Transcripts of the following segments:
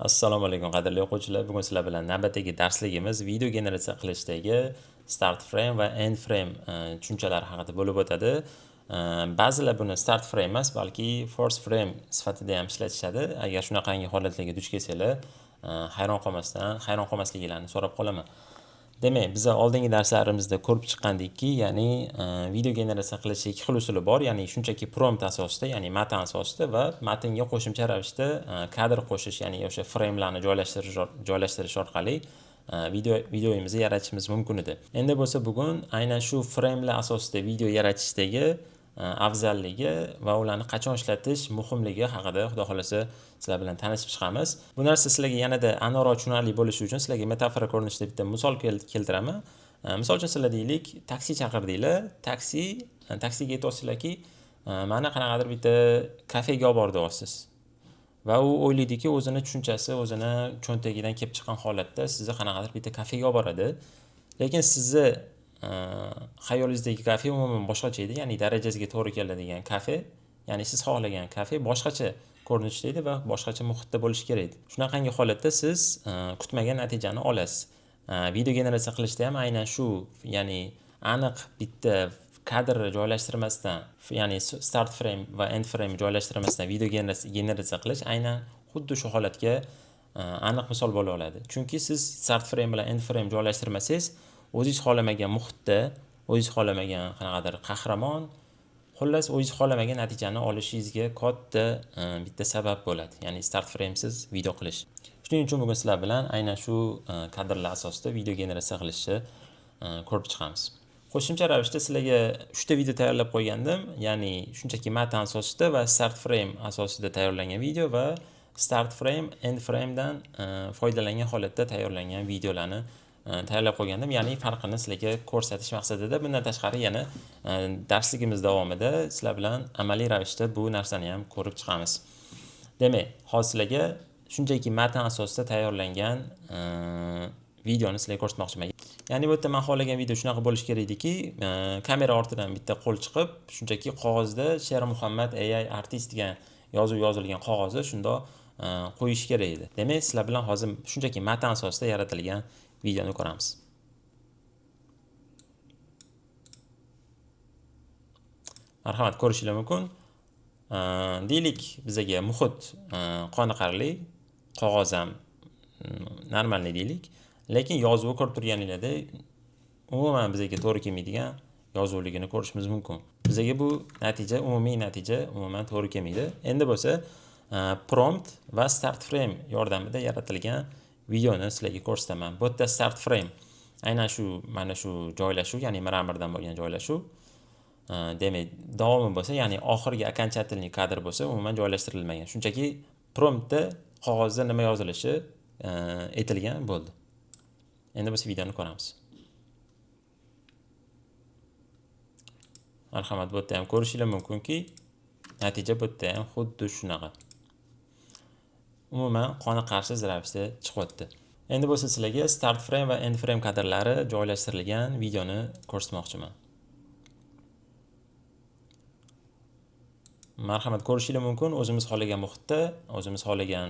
Assalomu alaykum, qadrli o'quvchilar. Bugun sizlar bilan navbatdagi darsligimiz video generatsiya qilishdagi start frame va end frame tushunchalari haqida bo'lib o'tadi. Ba'zilar buni start frame emas, balki first frame sifatida ham ishlatishadi. Agar shunaqangi holatlarga duch kelsanglar, hayron qolmasliklarini so'rab qolaman. Demak, biz oldingi darslarimizda ko'rib chiqqandikki, ya'ni video generatsiya qilish ikki xil usuli bor, ya'ni shunchaki prompt asosida, ya'ni matn asosida va matnga qo'shimcha ravishda kadr qo'shish, ya'ni o'sha framelarni joylashtirish orqali videomizni yaratishimiz mumkin edi. Endi bo'lsa bugun aynan shu framelar asosida video yaratishdagi afzalligi va ularni qachon ishlatish muhimligi haqida xudo xolasa sizlar bilan tanishib chiqamiz. Bu narsa sizlarga yanada aniqroq tushunarli bo'lishi uchun sizlarga metafora ko'rinishida bitta misol keltiraman. Misol uchun sizlar deylik, taksi chaqirdinglar, taksiga aytyapsizlarki, mani qanaqadir bitta kafega olib bor deyapsiz. Va u o'ylaydiki, o'zini tushunchasi, o'zini cho'ntagidan kelib chiqqan holatda sizni qanaqadir bitta kafega olib boradi. Lekin sizni xayolingizdagi kafe umuman boshqacha edi, ya'ni darajasiga to'g'ri keladigan kafe, ya'ni siz xohlagan kafe boshqacha ko'rinishda edi va boshqacha muhitda bo'lishi kerak edi. Shunaqangi holatda siz kutmagan natijani olasiz. Video generatsiya qilishda ham aynan shu, ya'ni aniq bitta kadrni joylashtirmasdan, ya'ni start frame va end frame joylashtirmasdan video generatsiya qilish aynan xuddi shu holatga aniq misol bo'la oladi. Chunki siz start frame bilan end frame joylashtirmasangiz, o'zingiz xohlamagan muhitda, o'zingiz xohlamagan qanaqadir qahramon, xullas o'zingiz xohlamagan natijani olishingizga katta bitta sabab bo'ladi. Ya'ni start framesiz video qilish. Shuning uchun bugun sizlar bilan aynan shu kadrlar asosida video generatsiya qilishni ko'rib chiqamiz. Qo'shimcha ravishda sizlarga 3 ta video tayyorlab qo'ygandim, ya'ni shunchaki matn asosida va start frame asosida tayyorlangan video va start frame, end framedan foydalangan holatda tayyorlangan videolarni tayyorlab qo'ygandim, ya'ni farqini sizlarga ko'rsatish maqsadida. Bundan tashqari yana darsligimiz davomida sizlar bilan amaliy ravishda bu narsani ham ko'rib chiqamiz. Demak, hozir sizlarga shunchaki matn asosida tayyorlangan videoni sizlarga ko'rsatmoqchiman. Ya'ni bu yerda men xohlagan video shunaqa bo'lishi kerak ediki, kamera ortidan bitta qo'l chiqib, shunchaki qog'ozda Sher Muhammad AI artist degan yozuv yozilgan qog'ozni shundoq qo'yish kerak edi. Demak, sizlar bilan hozir shunchaki matn asosida yaratilgan videoni ko'ramiz. Marhamat, ko'rishingiz mumkin. Deylik, bizaga muhit qoniqarli, qog'oz ham normalniy deylik, lekin yozuvi ko'rib turganinglarda umuman bizaga to'g'ri kelmaydigan yozuvligini ko'rishimiz mumkin. Bizaga bu natija, umumiy natija umuman to'g'ri kelmaydi. Endi bo'lsa prompt va start frame yordamida yaratilgan videoni sizlarga ko'rsataman. Bu yerda start frame aynan shu, mana shu joylashuv, ya'ni mramordan bo'lgan joylashuv. Demak, davomi bo'lsa, ya'ni oxirgi окончательный kadr bo'lsa, umuman joylashtirilmagan. Shunchaki promptda qog'ozda nima yozilishi aytilgan bo'ldi. Endi biz videoni ko'ramiz. Marhamat, bu yerda ham ko'rishingiz mumkinki, natija bu yerda ham xuddi shunaqa. Umuman qoniqarsiz ravishda chiqyapti. Endi bo'lsa sizlarga start frame va end frame kadrlari joylashtirilgan videoni ko'rsatmoqchiman. Marhamat, ko'rishingiz mumkin, o'zimiz xohlagan muhitda, o'zimiz xohlagan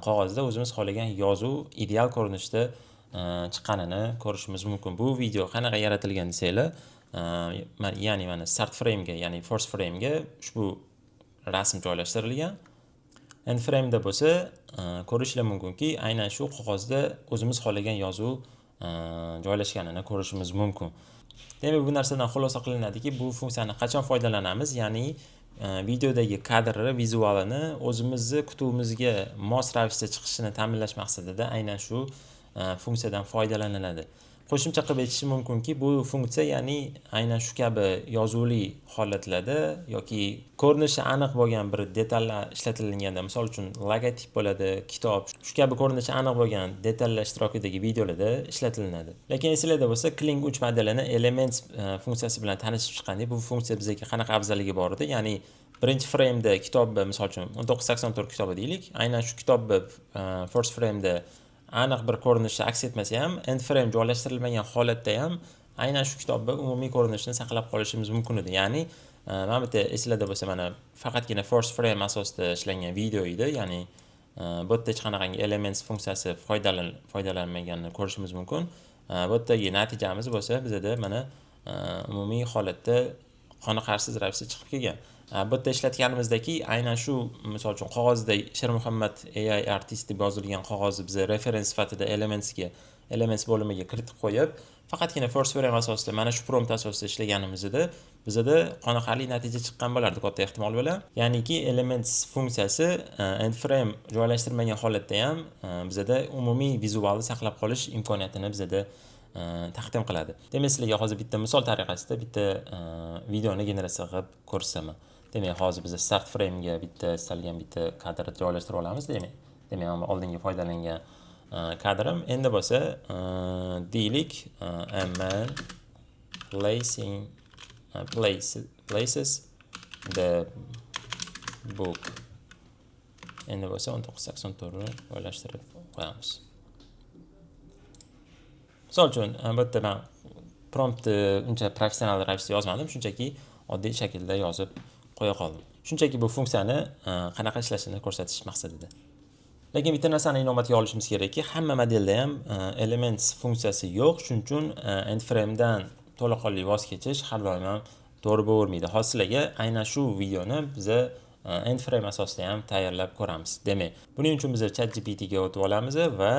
qog'ozda, o'zimiz xohlagan yozuv ideal ko'rinishda chiqqanini ko'rishimiz mumkin. Bu video qanaqa yaratilgan desanglar, ya'ni mana start frame'ga, ya'ni first frame'ga ushbu rasm joylashtirilgan. End frame'da bo'lsa, ko'rishingiz mumkinki, aynan shu qog'ozda o'zimiz xohlagan yozuv joylashganini ko'rishimiz mumkin. Demak, bu narsadan xulosa qilinadiki, bu funksiyani qachon foydalanamiz, ya'ni videodagi kadrni, vizualini o'zimizni kutuvimizga mos ravishda chiqishini ta'minlash maqsadida aynan shu funksiyadan foydalaniladi. Qo'shimcha qilib aytishim mumkinki, bu funksiya, ya'ni aynan shu kabi yozuvli holatlarda yoki ko'rinishi aniq bo'lgan bir detallar ishlatilganda, misol uchun logotip bo'ladi, kitob, shu kabi ko'rinishi aniq bo'lgan detallar ishtirokidagi videolarda ishlatilinadi. Lekin esinglarda bo'lsa, Kling 3 modelini Elements funksiyasi bilan tanishib chiqqandik. Bu funksiya bizga qanaqa afzalligi bor edi? Ya'ni birinchi frame'da kitobni, misol uchun 1984 kitobi deylik, aynan shu kitobni first frame'da aniq bir ko'rinishda aks etmasa ham, end frame joylashtirilmagan holatda ham aynan shu kitobni umumiy ko'rinishini saqlab qolishimiz mumkin edi. Ya'ni mana bu yerda esinglarda bo'lsa, mana faqatgina first frame asosida ishlangan video edi, ya'ni Bu yerda hech qanaqangi elements funksiyasi foydalanmaganini ko'rishimiz mumkin. Bu yerdagi natijamiz bo'lsa bizada mana umumiy holatda qoniqarsiz ravishda chiqib kelgan. Bu yerda ishlatganimizdagi aynan shu, misol uchun, qog'ozda Shermuhammad AI artist deb yozilgan qog'ozni biz referens sifatida elements bo'limiga kiritib qo'yib, faqatgina first frame asosida mana shu prompt asosida ishlaganimizda bizada qoniqarli natija chiqqan bo'lardi katta ehtimol bilan. Ya'niki elements funksiyasi end frame joylashtirmagan holatda ham bizada umumiy vizualni saqlab qolish imkoniyatini bizada taqdim qiladi. Demak, sizlarga hozir bitta misol tariqasida bitta videoni generatsiya qilib ko'rsataman. Demak, hozir biz start frame'ga bitta istalgan bitta kadrni joylashtirib olamiz. Demak, oldingi foydalangan kadrim. Endi bo'lsa deylik, a man placing places the book. Endi bo'lsa 1984 ni joylashtirib qo'yamiz. Misol uchun, bu yerda man promptni uncha professional ravishda yozmadim, shunchaki oddiy shaklda yozib qo'ya qoldim. Shunchaki bu funksiyani qanaqa ishlashini ko'rsatish maqsadida. Lekin bitta narsani inobatga olishimiz kerakki, hamma modelda ham elements funksiyasi yo'q. Shuning uchun end framedan to'laqonli voz kechish har doim ham to'g'ri bo'lavermaydi. Hozir sizlarga aynan shu videoni biza end frame asosida ham tayyorlab ko'ramiz. Demak, buning uchun biz ChatGPT ga o'tib olamiz va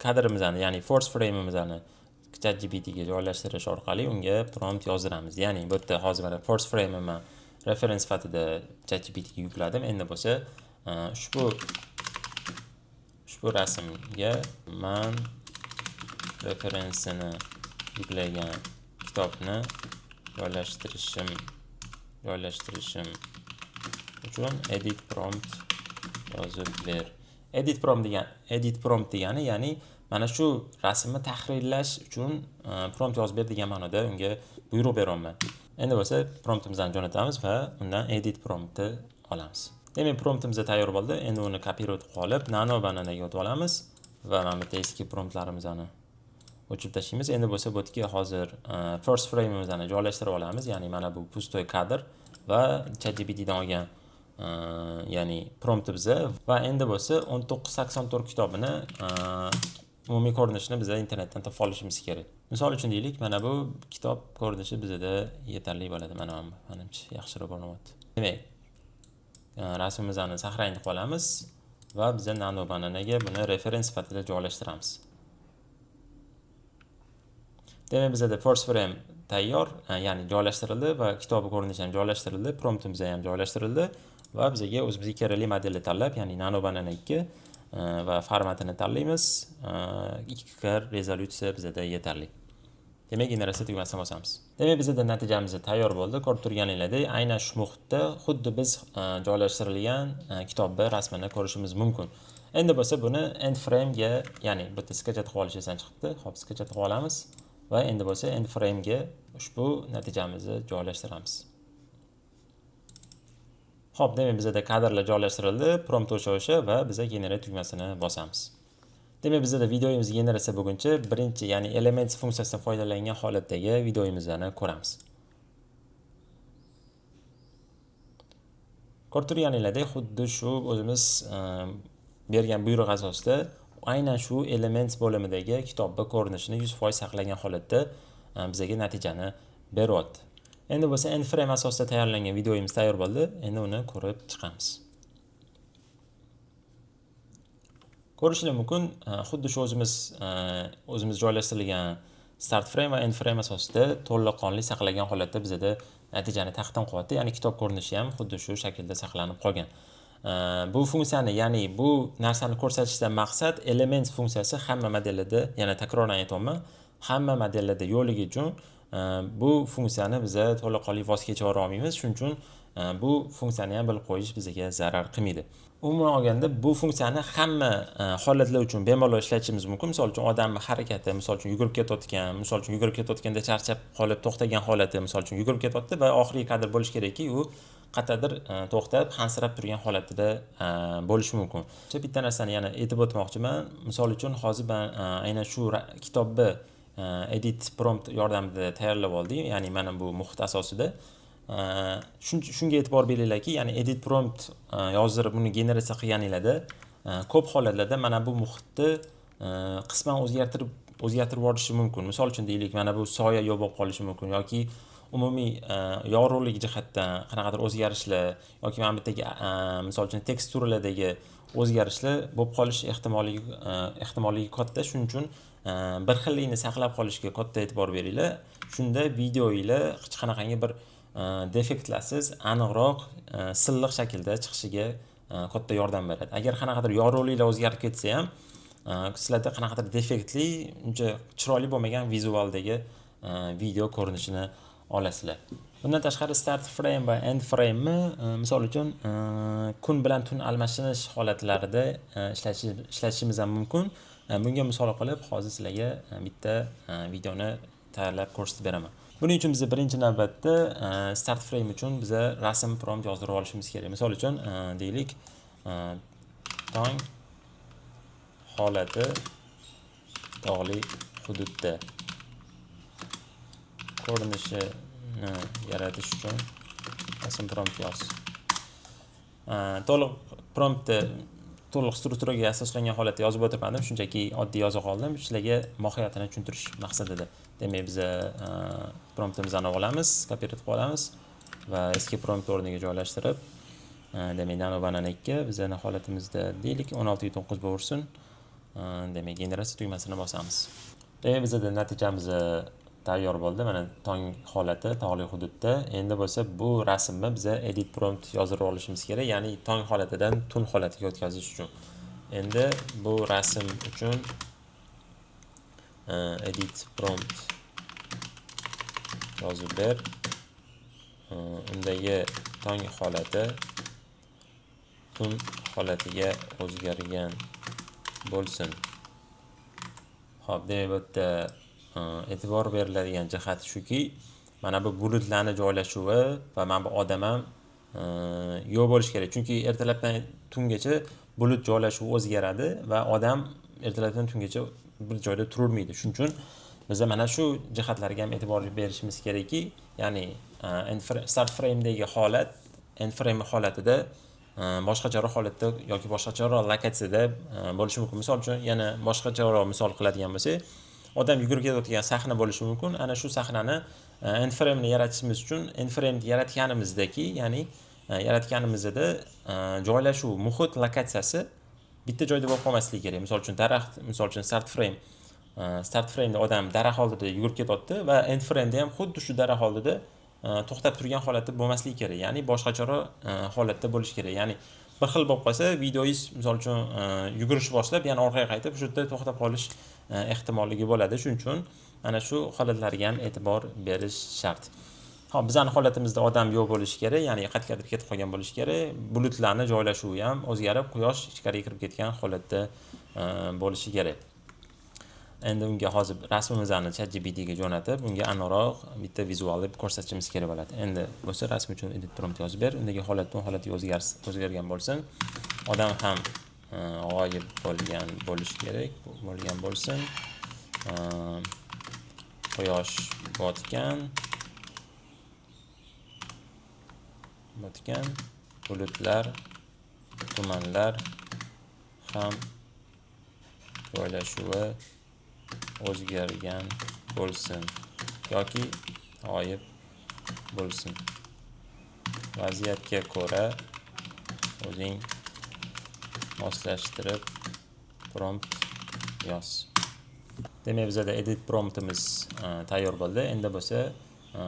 kadrimizni, ya'ni first frame'imizni ChatGPT ga joylashtirish orqali unga prompt yozdiramiz. Ya'ni bu yerda hozir mana first frame'imni referens sifatida ChatGPT ga yukladim. Endi bo'lsa ushbu rasmga man referensini yuklagan kitobni joylashtirishim uchun edit prompt yozib ber. Edit prompt degani, ya'ni mana shu rasmni tahrirlash uchun prompt yozib ber degan ma'noda unga buyruq beryapman. Endi bo'lsa promptimizni jo'natamiz va undan edit promptni olamiz. Demak, promptimiz tayyor bo'ldi. Endi uni kopировать qilib olib, Nano Bananaga o'tib olamiz va mana bu yerda eski promptlarimizni o'chirib tashlaymiz. Endi bo'lsa bu yerga hozir first frame'imizni joylashtirib olamiz, ya'ni mana bu пустой kadr va ChatGPTdan olgan ya'ni promptimiz va endi bo'lsa 1984 kitobini umumiy ko'rinishini biz internetdan topib olishimiz kerak. Misol uchun deylik, mana bu kitob ko'rinishi bizada yetarli bo'ladi. Mana bu manimcha yaxshiroq ko'rinyapti. Demak, rasmimizni сохранить qilib olamiz va biza Nano Bananaga buni referens sifatida joylashtiramiz. Demak, bizada first frame tayyor, ya'ni joylashtirildi va kitobi ko'rinishi ham joylashtirildi, promptimiz ham joylashtirildi va bizga o'zimizga kerakli modelni tanlab, ya'ni Nano Banana 2 va formatini tanlaymiz. 2K rezolyutsiya bizada yetarli. Demak, generatsiya tugmasini bosamiz. Demak, bizada natijamiz tayyor bo'ldi. Ko'rib turganingizdek, aynan shu muhitda xuddi biz joylashtirilgan kitobni rasmini ko'rishimiz mumkin. Endi bo'lsa buni end frame'ga, ya'ni bu yerda скачать qilib olish esdan chiqibdi. Xo'p, скачать qilib olamiz va endi bo'lsa end frame'ga ushbu natijamizni joylashtiramiz. Xo'p, demak, bizada kadrlar joylashtirildi, prompt o'sha va biza generate tugmasini bosamiz. Demak, bizada videomiz generatsiya bo'lguncha birinchi, ya'ni elements funksiyasidan foydalangan holatdagi videomizni ko'ramiz. Ko'rib turganingizdek, xuddi shu o'zimiz bergan buyruq asosida aynan shu elements bo'limidagi kitobni ko'rinishini 100% saqlagan holatda bizga natijani beryapti. Endi bo'lsa end frame asosida tayyorlangan videomiz tayyor bo'ldi. Endi uni ko'rib chiqamiz. Ko'rishingiz mumkin, xuddi shu o'zimiz joylashtirilgan start frame va end frame asosida to'laqonli saqlagan holatda bizada natijani taqdim qilyapti. Ya'ni kitob ko'rinishi ham xuddi shu shaklda saqlanib qolgan. Bu funksiyani, ya'ni bu narsani ko'rsatishdan maqsad elements funksiyasi hamma modellarda, yana takroran aytyapman, hamma modellarda yo'qligi uchun bu funksiyani biza to'laqonli voz kecha olmaymiz. Shuning uchun bu funksiyani ham bilib qo'yish bizga zarar qilmaydi. Umuman olganda bu funksiyani hamma holatlar uchun bemalol ishlatishimiz mumkin. Misol uchun odamning harakati, misol uchun yugurib ketayotgan, misol uchun yugurib ketayotganda charchab qolib to'xtagan holati, misol uchun yugurib ketyapti va oxirgi kadr bo'lishi kerakki, u qayerdadir to'xtab, hansirab turgan holatida bo'lishi mumkin. Bitta narsani yana aytib o'tmoqchiman. Misol uchun hozir men aynan shu kitobni edit prompt yordamida tayyorlab oldik, ya'ni mana bu muhit asosida. Shunga e'tibor beringlarki, ya'ni edit prompt yozdirib buni generatsiya qilganinglarda ko'p holatlarda mana bu muhitni qisman o'zgartirib yuborishi mumkin. Misol uchun deylik, mana bu soya yo'q bo'lib qolishi mumkin yoki umumiy yorug'lik jihatdan qanaqadir o'zgarishlar yoki mana bu yerdagi, misol uchun, teksturalardagi o'zgarishlar bo'lib qolish ehtimolligi katta. Shuning uchun bir xillikni saqlab qolishga katta e'tibor beringlar. Shunda videoyinglar hech qanaqangi bir defektlarsiz, aniqroq, silliq shaklda chiqishiga katta yordam beradi. Agar qanaqadir yorug'liklar o'zgarib ketsa ham, sizlarda qanaqadir defektli, uncha chiroyli bo'lmagan vizualdagi video ko'rinishini olasizlar. Bundan tashqari, start frame va end frame'ni, misol uchun, kun bilan tun almashinish holatlarida ishlatishimiz ham mumkin. Bunga misol qilib hozir sizlarga bitta videoni tayyorlab ko'rsatib beraman. Buning uchun biza birinchi navbatda start frame uchun biza rasm prompt yozdirib olishimiz kerak. Misol uchun, deylik, tong holati tog'li hududda ko'rinishini yaratish uchun rasm prompt yoz. To'liq promptni to'liq strukturaga asoslangan holatda yozib o'tirmadim, shunchaki oddiy yoza qoldim, sizlarga mohiyatini tushuntirish maqsadida. Demak, biza promptimizni olamiz, копировать qilib olamiz va eski prompt o'rniga joylashtirib, demak, Nano Banana 2 bizani holatimizda, deylik, 16:9 bo'lsin. Demak, generatsiya tugmasini bosamiz. Demak, bizada natijamiz tayyor bo'ldi. Mana, tong holati tog'li hududda. Endi bo'lsa bu rasmni biza edit prompt yozdirib olishimiz kerak, ya'ni tong holatidan tun holatiga o'tkazish uchun. Endi bu rasm uchun edit prompt yozib ber. Undagi tong holati tun holatiga o'zgargan bo'lsin. Xo'p, demak, bu yerda e'tibor beriladigan jihat shuki, mana bu bulutlarni joylashuvi va mana bu odam ham yo'q bo'lishi kerak. Chunki ertalabdan tungacha bulut joylashuvi o'zgaradi va odam ertalabdan tungacha bir joyda turolmaydi. Shuning uchun biza mana shu jihatlarga ham e'tibor berishimiz kerakki, ya'ni start frame'dagi holat end frame holatida boshqacharoq holatda yoki boshqacharoq lokatsiyada bo'lishi mumkin. Misol uchun, yana boshqacharoq misol qiladigan bo'lsak, odam yugurib ketayotgan sahna bo'lishi mumkin. Ana shu sahnani end frame'ni yaratishimiz uchun end frame yaratganimizdaki, ya'ni yaratganimizda joylashuv, muhit lokatsiyasi bitta joyda bo'lib qolmasligi kerak. Misol uchun, daraxt, misol uchun, start frame'da odam daraxt oldida yugurib ketyapti va end frame'da ham xuddi shu daraxt oldida to'xtab turgan holatda bo'lmasligi kerak. Ya'ni boshqacharoq holatda bo'lishi kerak. Ya'ni bir xil bo'lib qolsa, videoyingiz, misol uchun, yugurish boshlab, yana orqaga qaytib, shu yerda to'xtab qolish ehtimolligi bo'ladi. Shuning uchun mana shu holatlarga ham e'tibor berish shart. Xo'p, bizani holatimizda odam yo'q bo'lishi kerak, ya'ni qayergadir ketib qolgan bo'lishi kerak. Bulutlarni joylashuvi ham o'zgarib, quyosh ichkariga kirib ketgan holatda bo'lishi kerak. Endi unga hozir rasmimizni ChatGPT ga jo'natib, unga aniqroq bitta vizualni ko'rsatishimiz kerak bo'ladi. Endi bo'lsa rasm uchun edit prompt yozib ber. Undagi holatdan holatiga o'zgargan bo'lsin. Odam ham g'oyib bo'lgan bo'lishi kerak, bo'lgan bo'lsin. Quyosh botgan, bulutlar, tumanlar ham joylashuvi o'zgargan bo'lsin yoki g'oyib bo'lsin. Vaziyatga ko'ra o'zing moslashtirib prompt yoz. Demak, bizada edit promptimiz tayyor bo'ldi. Endi bo'lsa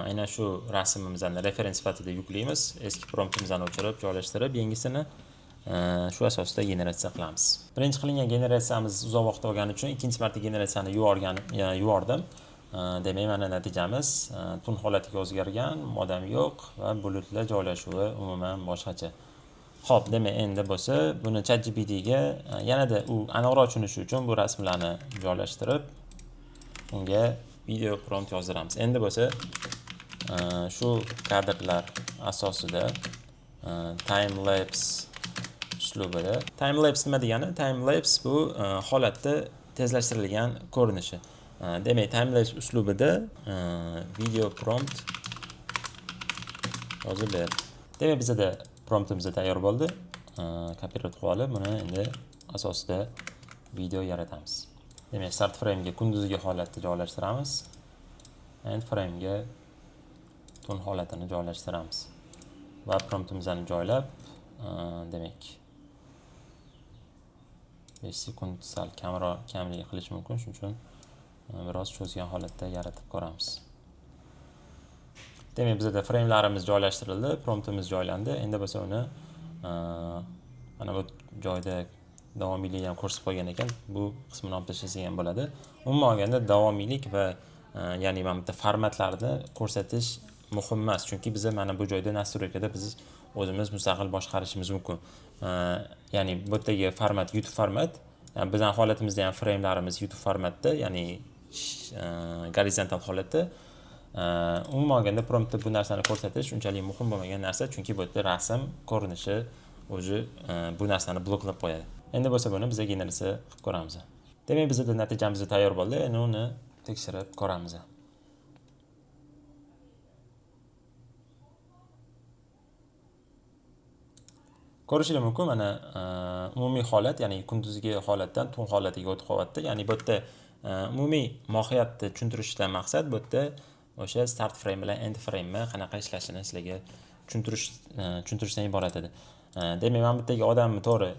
aynan shu rasmimizni referens sifatida yuklaymiz. Eski promptimizni o'chirib, joylashtirib, yangisini shu asosda generatsiya qilamiz. Birinchi qilingan generatsiyamiz uzoq vaqt olgani uchun ikkinchi marta generatsiyani yubordim. Demak, mana natijamiz: tun holatiga o'zgargan, odam yo'q va bulutlar joylashuvi umuman boshqacha. Xo'p, demak, endi bo'lsa buni ChatGPT ga yanada u aniqroq tushunishi uchun bu rasmlarni joylashtirib, unga video prompt yozdiramiz. Endi bo'lsa shu kadrlar asosida time lapse uslubida. Time lapse nima degani? Time lapse bu holatda tezlashtirilgan ko'rinishi. Demak, time lapse uslubida video prompt yozib ber. Demak, bizada promptimiz tayyor bo'ldi. Kopirovat qilib olib, buni endi asosida video yaratamiz. Demak, start frame'ga kunduzgi holatda joylashtiramiz. End frame'ga tun holatini joylashtiramiz. Va promptimizni joylab, demak 5 sekund sal kamroq kamlik qilish mumkin, shuning uchun biroz cho'zgan holatda yaratib ko'ramiz. Demak, bizda framelarimiz joylashtirildi, promptimiz joylandi. Endi bo'lsa uni mana bu joyda davomiylik ham ko'rsatib qo'ygan ekan. Bu qismini olib tashlasak ham bo'ladi. Umuman olganda davomiylik va ya'ni mana bu formatlarni ko'rsatish muhim emas, chunki biz mana bu joyda nastroykada biz o'zimiz mustaqil boshqarishimiz mumkin. Ya'ni bu yerdagi format YouTube format, bizning holatimizda ham framelarimiz YouTube formatda, ya'ni gorizontal holatda. Umuman olganda promptda bu narsani ko'rsatish unchalik muhim bo'lmagan narsa, chunki bu yerda rasm ko'rinishi o'zi bu narsani bloklab qo'yadi. Endi bo'lsa buni biz generatsiya qilib ko'ramiz. Demak, bizda natijamiz tayyor bo'ldi. Endi uni tekshirib ko'ramiz. Ko'rishingiz mumkin, mana umumiy holat, ya'ni kunduzgi holatdan tun holatiga o'tib qolyapti. Ya'ni bu yerda umumiy mohiyatni tushuntirishdan maqsad bu yerda o'sha start frame bilan end frame qanaqa ishlashini sizlarga tushuntirishdan iborat edi. Demak, mana bu yerdagi odamni to'g'ri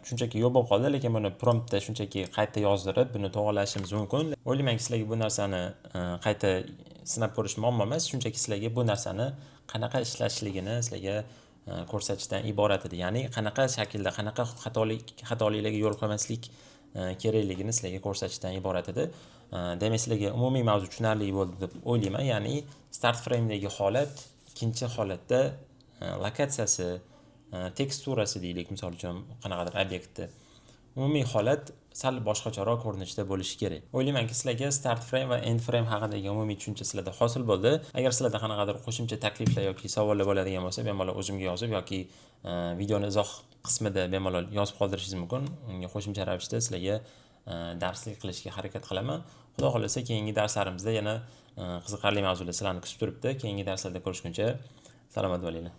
shunchaki yo'q bo'lib qoldi, lekin buni promptda shunchaki qayta yozdirib, buni to'g'rilashimiz mumkin. O'ylaymanki, sizlarga bu narsani qayta sinab ko'rish muammo emas, shunchaki sizlarga bu narsani qanaqa ishlashligini sizlarga ko'rsatishdan iborat edi. Ya'ni qanaqa shaklda, qanaqa xatoliklarga yo'l qo'ymaslik kerakligini sizlarga ko'rsatishdan iborat edi. Demak, sizlarga umumiy mavzu tushunarli bo'ldi deb o'ylayman. Ya'ni start frame'dagi holat ikkinchi holatda lokatsiyasi, teksturasi deylik, misol uchun qanaqadir obyektni umumiy holat sal boshqacharoq ko'rinishda bo'lishi kerak. O'ylaymanki, sizlarga start frame va end frame haqidagi umumiy tushuncha sizlarda hosil bo'ldi. Agar sizlarda qanaqadir qo'shimcha takliflar yoki savollar bo'ladigan bo'lsa, bemalol o'zimga yozib yoki videoni izoh qismida bemalol yozib qoldirishingiz mumkin. Unga qo'shimcha ravishda sizlarga darslik qilishga harakat qilaman. Xudo xohlasa, keyingi darslarimizda yana qiziqarli mavzular sizlarni kutib turibdi. Keyingi darslarda ko'rishguncha salomat bo'linglar.